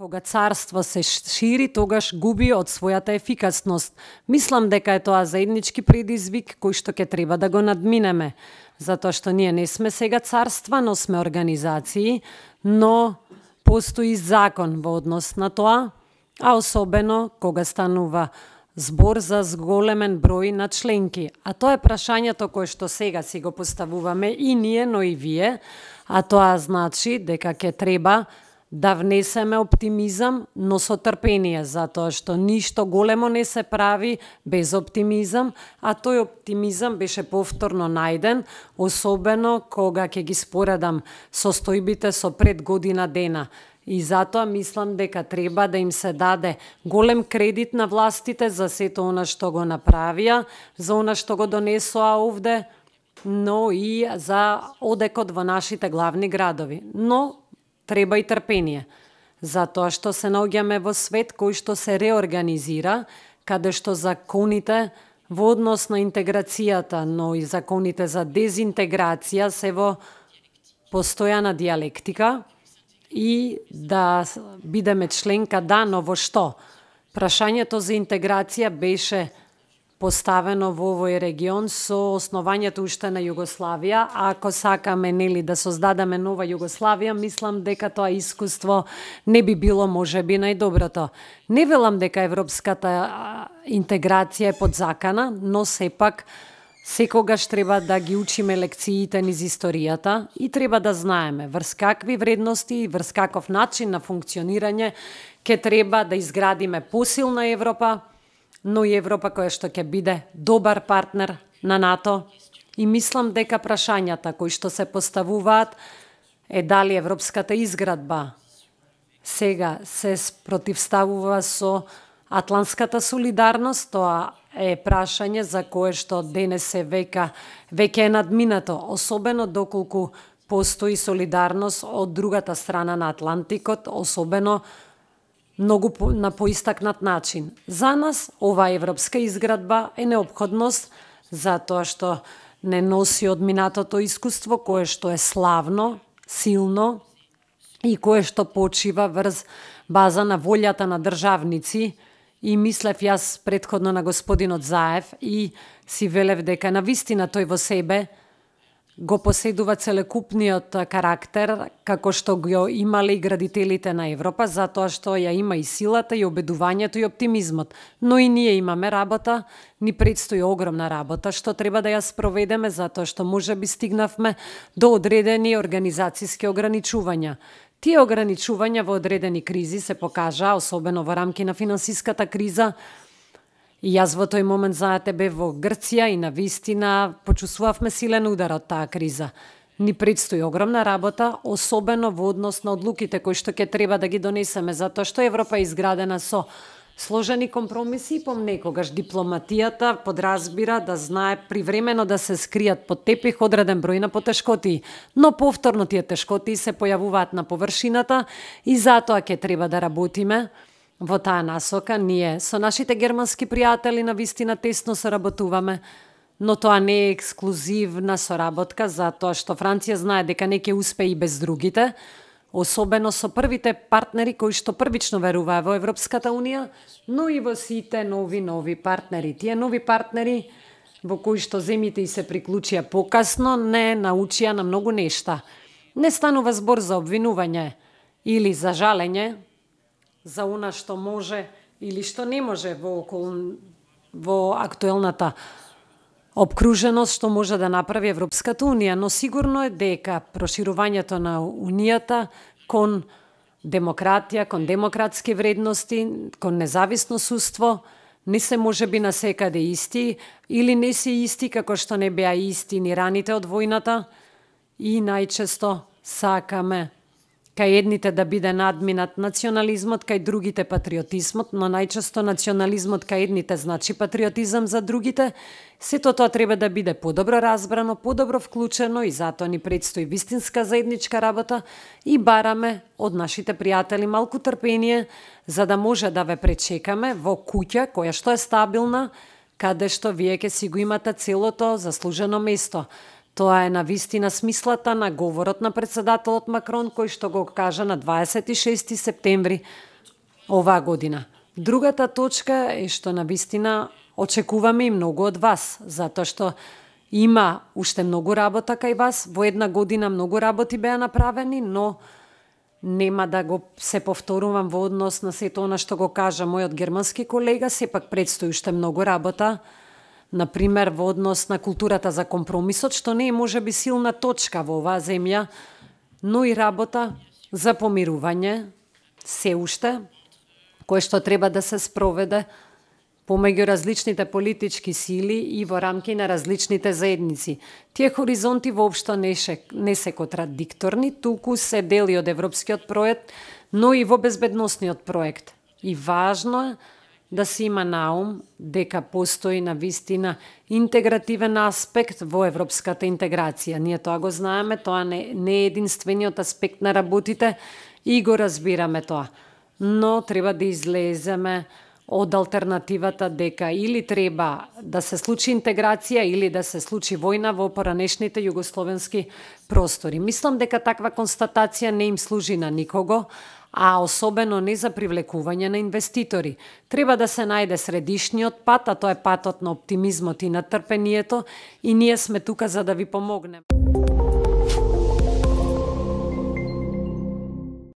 Кога царство се шири, тогаш губи од својата ефикасност. Мислам дека е тоа заеднички предизвик кој што ќе треба да го надминеме, затоа што ние не сме сега царства, но сме организации, но постои закон во однос на тоа, а особено кога станува збор за зголемен број на членки. А тоа е прашањето кое што сега си го поставуваме и ние, но и вие, а тоа значи дека ќе треба да внесеме оптимизам, но со трпение, затоа што ништо големо не се прави без оптимизам, а тој оптимизам беше повторно најден, особено кога ќе ги споредам состојбите со пред година дена. И затоа мислам дека треба да им се даде голем кредит на властите за сето она што го направија, за она што го донесоа овде, но и за одекот во нашите главни градови. Но треба и трпение, затоа што се наоѓаме во свет кој што се реорганизира, каде што законите во однос на интеграцијата, но и законите за дезинтеграција се во постојана диалектика и да бидеме членка но во што? Прашањето за интеграција беше поставено во овој регион со основањето уште на Југославија, а ако сакаме да создадеме нова Југославија, мислам дека тоа искуство не би било можеби најдоброто. Не велам дека европската интеграција е подзакана, но сепак секогаш треба да ги учиме лекциите низ историјата и треба да знаеме врз какви вредности и врз каков начин на функционирање ќе треба да изградиме посилна Европа, но и Европа која што ќе биде добар партнер на НАТО. И мислам дека прашањата кои што се поставуваат е дали европската изградба сега се противставува со атлантската солидарност, тоа е прашање за кое што денес веќе е надминато, особено доколку постои солидарност од другата страна на Атлантикот, особено многу на поистакнат начин. За нас оваа европска изградба е неопходност затоа што не носи од минатото искуство кое што е славно, силно и кое што почива врз база на волјата на државници. И мислев јас претходно на господинот Заев и си велев дека навистина тој во себе го поседува целокупниот карактер како што го имале и градителите на Европа, затоа што ја има и силата, и обедувањето, и оптимизмот. Но и ние имаме работа, ни предстои огромна работа, што треба да ја спроведеме, затоа што можеби стигнавме до одредени организацијски ограничувања. Тие ограничувања во одредени кризи се покажаа, особено во рамки на финансиската криза. И јас во тој момент, знаете, бев во Грција и навистина почувствувавме силен удар од таа криза. Ни предстои огромна работа, особено во однос на одлуките кои што ќе треба да ги донесеме, затоа што Европа е изградена со сложени компромиси и помнекогаш дипломатијата подразбира да знае привремено да се скријат под тепих одреден број на потешкотии, но повторно тие тешкотии се појавуваат на површината и затоа ќе треба да работиме во таа насока. Ние со нашите германски пријатели навистина тесно соработуваме, но тоа не е ексклузивна соработка, затоа што Франција знае дека не ќе успее и без другите, особено со првите партнери кои што првично веруваа во Европската Унија, но и во сите нови партнери. Тие нови партнери во кои што земјите и се приклучија покасно не научија на многу нешта. Не станува збор за обвинување или за жалење, за она што може или што не може во актуелната обкруженост што може да направи Европската Унија, но сигурно е дека проширувањето на Унијата кон демократија, кон демократски вредности, кон независно судство, не се можеби насекаде исти или не се исти како што не беа исти ни раните од војната и најчесто сакаме кај едните да биде надминат национализмот, кај другите патриотизмот, но најчесто национализмот кај едните значи патриотизам за другите. Сето тоа треба да биде подобро разбрано, подобро вклучено и затоа ни предстои вистинска заедничка работа и бараме од нашите пријатели малку трпение за да може да ве пречекаме во куќа која што е стабилна, каде што вие ќе си го имате целото заслужено место. Тоа е навистина смислата на говорот на председателот Макрон, кој што го кажа на 26 септември оваа година. Другата точка е што навистина очекуваме и многу од вас, затоа што има уште многу работа кај вас. Во една година многу работи беа направени, но нема да го се повторувам во однос на сето она што го кажа мојот германски колега, сепак предстои уште многу работа. Например, во однос на културата за компромисот, што не е можеби силна точка во оваа земја, но и работа за помирување, се уште, кое што треба да се спроведе помеѓу различните политички сили и во рамки на различните заедници. Тие хоризонти воопшто не се контрадикторни, туку се дели од европскиот проект, но и во безбедносниот проект. И важно е да се има на ум дека постои на вистина интегративен аспект во европската интеграција. Ние тоа го знаеме, тоа не е единствениот аспект на работите и го разбираме тоа. Но треба да излеземе од алтернативата дека или треба да се случи интеграција или да се случи војна во поранешните југословенски простори. Мислам дека таква констатација не им служи на никого, а особено не за привлекување на инвеститори. Треба да се најде средишниот пат, а тоа е патот на оптимизмот и на трпението, и ние сме тука за да ви помогнеме.